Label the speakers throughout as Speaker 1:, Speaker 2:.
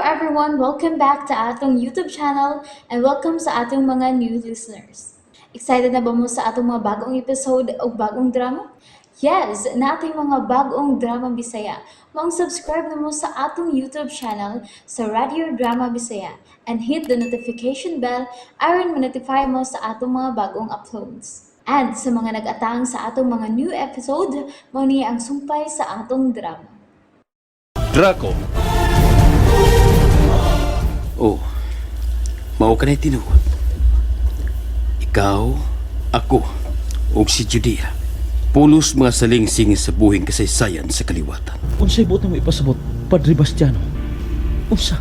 Speaker 1: everyone! Welcome back to atong YouTube channel and welcome sa atong mga new listeners. Excited na ba mo sa atong mga bagong episode o bagong drama? Yes, nating mga bagong drama Bisaya. Maong subscribe na mo sa atong YouTube channel sa Radio Drama Bisaya and hit the notification bell aron ma-notify mo sa atong mga bagong uploads. And sa mga nag-atang sa atong mga new episode, mao ni ang sumpay sa atong drama.
Speaker 2: Draco.
Speaker 3: Oh, mao ka na tinuod. Ikaw, ako, ug si Judea. Pulos mga salingsing sa buhing kasaysayan sa kaliwatan.
Speaker 4: Unsay buot mo ipasabot, Padre Bastiano? Unsa?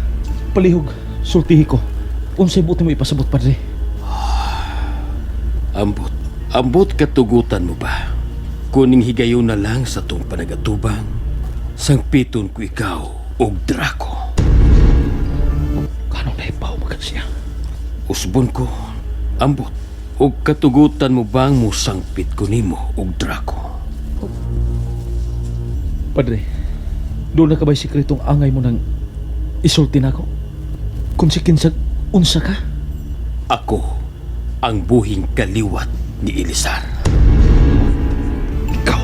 Speaker 4: Palihog, sultihi ko. Unsay buot mo ipasabot, Padre?
Speaker 3: Ambot, ambot katugutan mo ba? Kuning higayon na lang sa tong panagatubang, sangpiton ko ikaw og Draco.
Speaker 4: Kanong nahibaw magan siya?
Speaker 3: Usbon ko, ambot, og katugutan mo bang musangpit ko nimo og Draco?
Speaker 4: Padre, doon na ka ba'y sikretong angay mo nang isulti na ako? Kung si kinsag, unsa ka?
Speaker 3: Ako ang buhing kaliwat ni Elisar.
Speaker 4: Ikaw,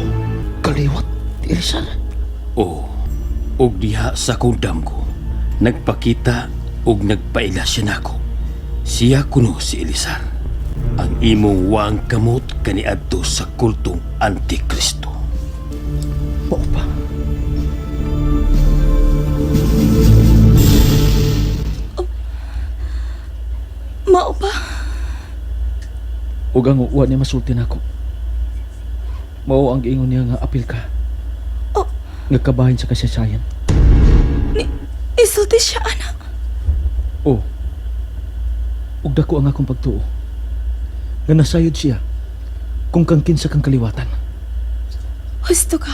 Speaker 4: kaliwat, Elisar.
Speaker 3: Oo, og diha sa akong damgo, nagpakita og nagpaila siya nako. Siya kuno si Elisar, ang imong wang kamot kaniadto sa kultong Antikristo.
Speaker 4: Mao pa.
Speaker 5: Mao pa.
Speaker 4: Ug ang uwa niya masulti nako. Mao ang giingon niya nga apil ka.
Speaker 5: Oh.
Speaker 4: Nga kabahin sa kasaysayan.
Speaker 5: Ni isulti siya ana.
Speaker 4: Oh. Ug dako ang akong pagtuo. Nga nasayod siya kung kang kinsa kang kaliwatan.
Speaker 5: Husto ka.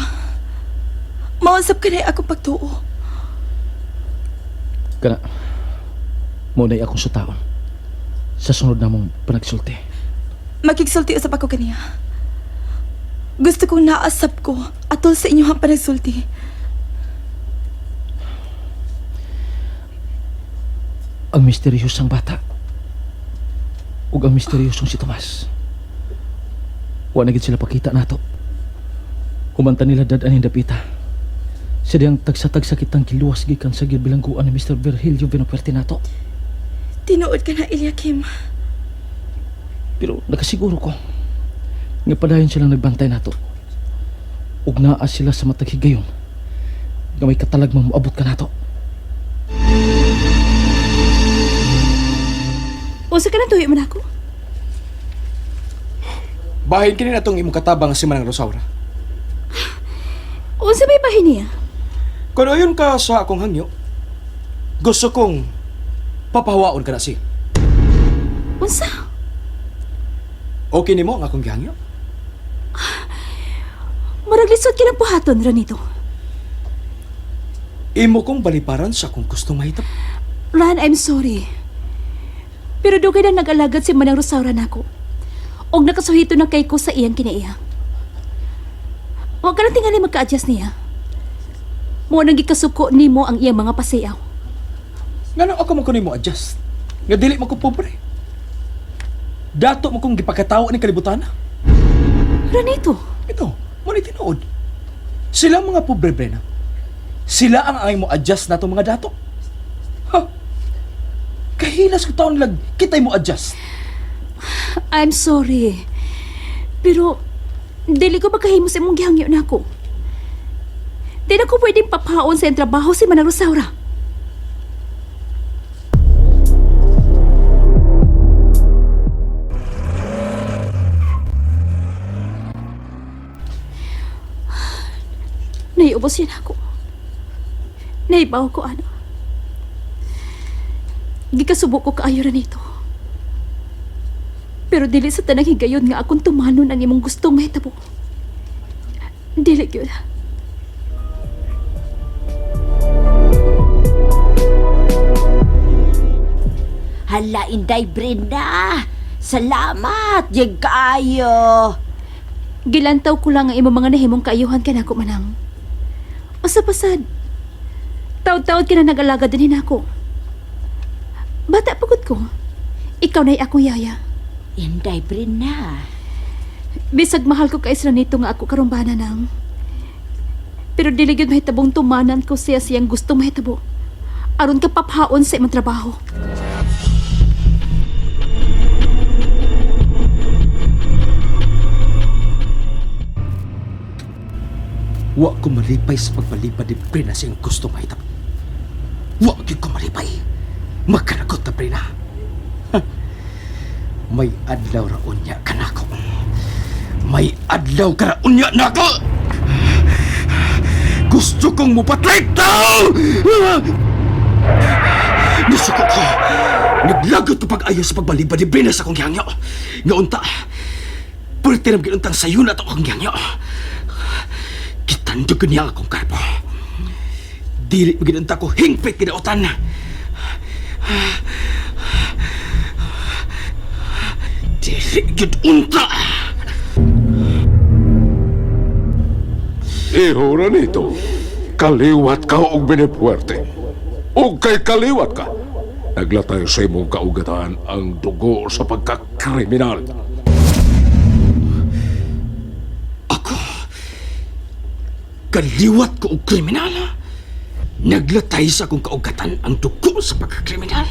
Speaker 5: Mausap ka na akong pagtuo.
Speaker 4: Kana mo na'y akong sutaon sa sunod namong panagsulti.
Speaker 5: Makigsulti usap ako kaniya. Gusto kong naasap ko atol sa inyong panagsulti.
Speaker 4: Ang misteryosang bata ug ang misteryosong si Tomas. Wa na gid sila pakita nato. Humanta nila dad aning dapita. Sa diyang tagsa-tagsa kitang giluwas gikan sa bilangguan ni Mr. Virgilio Vinopuerte nato.
Speaker 5: Tinuod ka na, Eliakim.
Speaker 4: Pero nakasiguro ko nga padayon silang nagbantay nato. Ug naa sila sa matag higayon nga may katalagmang moabot ka nato.
Speaker 5: Usa ka na tuyo man ako.
Speaker 6: Bahin kini natong imong katabang si Manang Rosaura.
Speaker 5: Unsa may bahin niya?
Speaker 6: Kung ayon ka sa akong hangyo, gusto kong papahawaon ka na siya.
Speaker 5: Unsa?
Speaker 6: Okay nimo ang akong gihangyo?
Speaker 5: Murag lisod kinang buhaton Ranito.
Speaker 6: Imo kong baliparan sa akong gustong mahitabo.
Speaker 5: Ran, I'm sorry. Pero dugay na nag-alagad si Manang Rosaura nako. Og nakasuhito na kay ko sa iyang kinaiya. Huwag ka lang tingali magka-adjust niya. Mo nang gikasuko nimo ang iyang mga pasiyaw.
Speaker 6: Ngano ako man ko nimo adjust? Nga dili man ko pobre. Dato mo kong gipakatawo ni kalibutan.
Speaker 5: Ranito,
Speaker 6: Ito, mo ni tinuod. Sila ang mga pobre, Brena. Sila ang angay mo adjust natong mga dato. Ha? Kahilas ko taon lag kita'y mo adjust.
Speaker 5: I'm sorry. Pero dili ko makahimo sa imong gihangyo nako. Di na ko pwedeng papaon sa iyang trabaho si Manang Rosaura. Naiubos yan ako. Naibaw ko ano. Gikasubo ko kaayo nito. Pero dili sa tanang higayon nga akong tumanon ang imong gustong mahitabo. Dili gyud.
Speaker 7: Hala, Inday Brenda. Salamat, yag kaayo.
Speaker 5: Gilantaw ko lang ang imong mga nahimong kaayuhan kanako manang. Usa pasad. Taod-taod ka na nag-alaga din hinako. Bata pagod ko. Ikaw na'y akong yaya.
Speaker 7: Inday Brenda.
Speaker 5: Bisag mahal ko kay nito nga ako karong bana nang. Pero dili gyud mahitabong tumanan ko siya siyang gusto mahitabo. Aron ka paphaon sa imong trabaho.
Speaker 6: Wa ko malipay sa pagbalibad ni Brina sa iyang gusto mahitabo. Wa gyud ko malipay. Magkanagot na Brina. Ha. May adlaw ra unya kanako. May adlaw ka ra unya nako. Gusto kong mupatay tao! Nisuko ko. Naglagot ko pag-ayo sa pagbalibad ni Brina sa akong gihangyo. Nga unta, pwerte na ginuntang sayo na ito akong gihangyo. Gitandog ko niya ang akong karpo. Dili mo ko hingpit kinautan. Dili gyud unta.
Speaker 8: Ihura nito. Kaliwat ka og benepuerte. Og kay kaliwat ka. Naglatay sa imong kaugatan ang dugo sa pagkakriminal.
Speaker 6: Ako, kaliwat ko og kriminal. Naglatay sa akong kaugatan ang dugo sa pagkakriminal.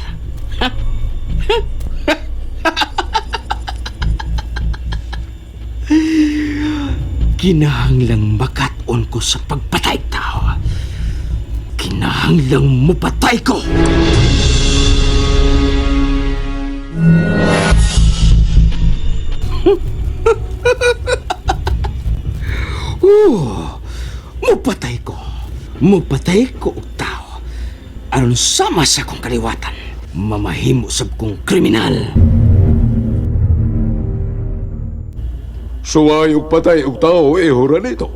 Speaker 6: Kinahanglang makat-on ko sa pagpatay tao. Kinahanglang mupatay ko. Oo, mupatay ko. Mupatay ko og tao. Aron sama sa akong kaliwatan, mamahimo sab kong kriminal.
Speaker 8: Suway og patay og tao ihura nito.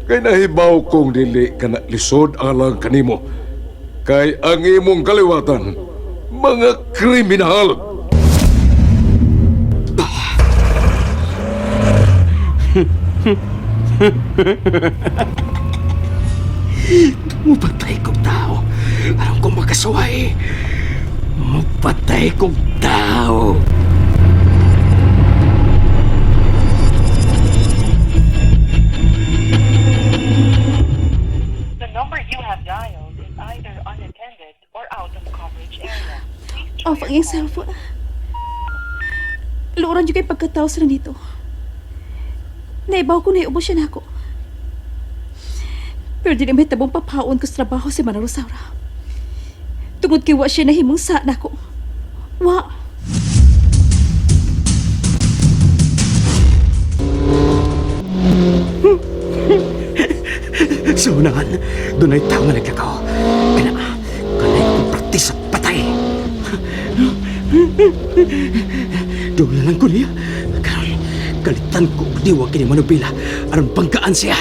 Speaker 8: Kay nahibaw kong dili ka na lisod alang kanimo. Kay ang imong kaliwatan, mga kriminal.
Speaker 6: Mupatay kog tao. Aron ko makasuway. Mupatay kog tao.
Speaker 9: The number you have dialed is either unattended or out of coverage area. Please try
Speaker 5: Off
Speaker 9: your
Speaker 5: ang iyang
Speaker 9: call.
Speaker 5: cellphone. Luoran jud kay pagkatao sa nito. Naibaw ko na iubos siya nako. Pero dili mahitabong papaon ko sa trabaho si Manang Rosaura. Tungod kay wa siya nahimong sa nako. Wa.
Speaker 6: Sa unahan, dunay tao nga naglakaw. Kana, kanay kong praktis sa patay. Doon na lang ko niya. Karon, kalitan ko og diwag kini Manubila aron banggaan siya.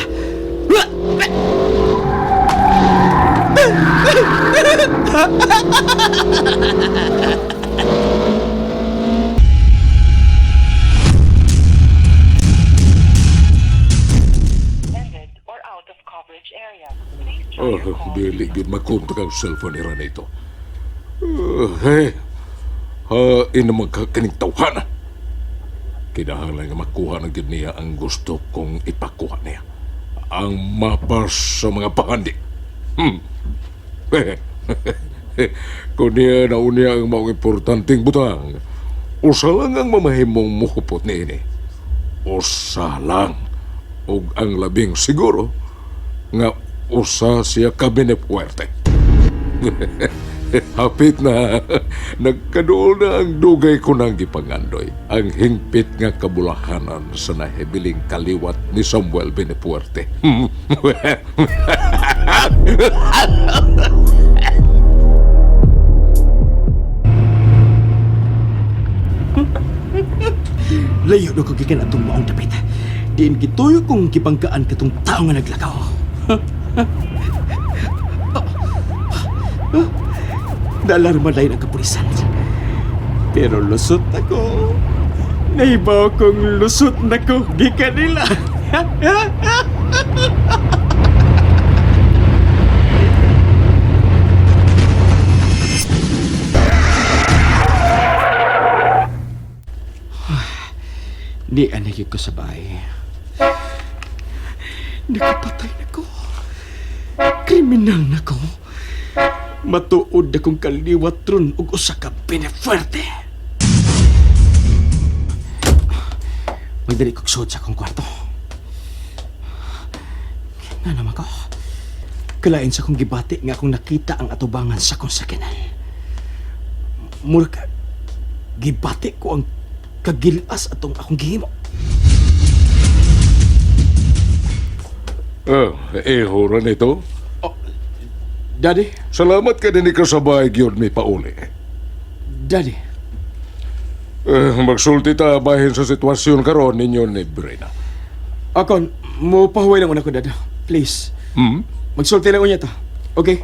Speaker 9: Attended or out of coverage area. Please try
Speaker 8: Oh,
Speaker 9: your call.
Speaker 8: dili gyud makontak ang cellphone ni Ranito. Hey, hain naman ka kaning tawhana. Kinahanglan nga makuha na gyud niya ang gusto kong ipakuha niya. Ang mapa sa mga pahandi. Kung niya na unya ang maong importanteng butang, usa lang ang mamahimong muhupot niini. Usa lang. Ug ang labing siguro nga usa siya ka Benepuerte. Hapit na nagkaduol na ang dugay ko nang gipangandoy. Ang hingpit nga kabulahanan sa nahibiling kaliwat ni Samuel Benepuerte.
Speaker 6: Layo na ko gikan atong maong dapit. Diin gituyo kong gibanggaan katong tao nga naglakaw. Naalarma lain ang kapulisan. Pero lusot ako. Nahibaw kong lusot na ko gikan nila. Di anay ko sa bahay. Nakapatay na ko. Kriminal na ko. Matuod akong kaliwat ron og usa ka benefuerte. Magdali kog suod sa akong kwarto. Na naman ko. Kalain sa akong gibati nga akong nakita ang atubangan sa akong sakyanan. Mura ka, gibati ko ang kagilas atong akong gihimo.
Speaker 8: Oh, iho ra nito.
Speaker 6: Daddy,
Speaker 8: Salamat ka din kasabay gyud mi pauli.
Speaker 6: Daddy,
Speaker 8: Eh, magsulti ta bahin sa sitwasyon karon ninyo ni Brina.
Speaker 6: akon, mo pahuway lang una ko, Dad. Please. Magsulti lang unya ta. Okay?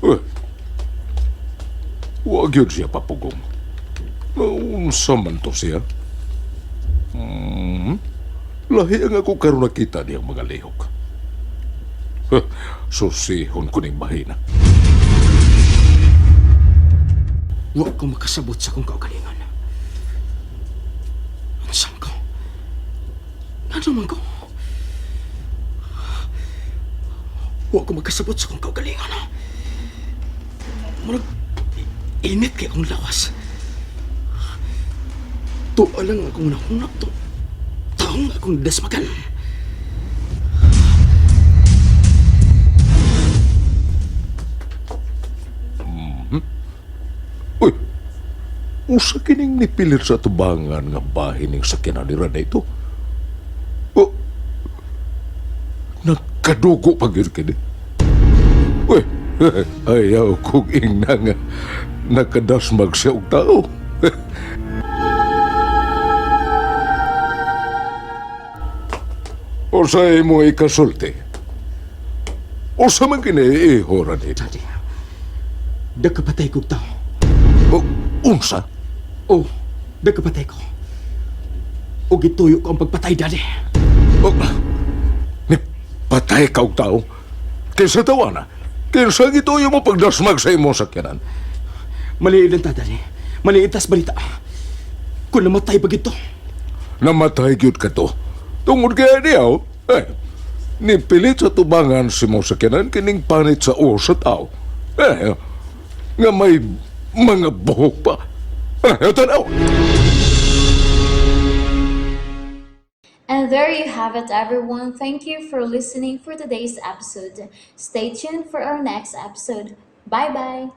Speaker 8: Eh, wa gyud siya papugong. Naunsa man to siya? Lahi ang ako karon nakita niyang mga lihok. Huh, susihon ko ning mahina.
Speaker 6: Wa ko makasabot sa akong kaugalingon. Unsa man ko? Ano man ko? Wa ko makasabot sa akong kaugalingon. Murag init kay akong lawas. Tuwa lang akong nahuna to. Taong akong dasmagan.
Speaker 8: Uy, usa kining nipilit sa tubangan nga bahin ning sakyanan ni Reneto. Oh, nagkadugo pa gyud kini. Uy, ayaw kong ingna nga nakadasmag siya og tao. Usa imo ikasulti. Usa man kini iho Reneto.
Speaker 6: Daddy, nagkapatay kog tao.
Speaker 8: Oh, unsa?
Speaker 6: Oh, nagkapatay ko. O gituyo ko ang pagpatay, Daddy.
Speaker 8: Oh, ni patay ka og tao. Kinsa tawa na? Kinsa gituyo mo pagdasmag sa imong sakyanan?
Speaker 6: Maliit lang ta, Daddy. Maliit tas balita. Kung namatay ba gito?
Speaker 8: Namatay gyud ka to. Tungod kay niya, oh. Eh, nipilit sa tubangan si mong sakyanan kining panit sa ulo sa tao. Eh, nga may mga buhok pa. Eh, tanaw!
Speaker 1: And there you have it, everyone. Thank you for listening for today's episode. Stay tuned for our next episode. Bye bye.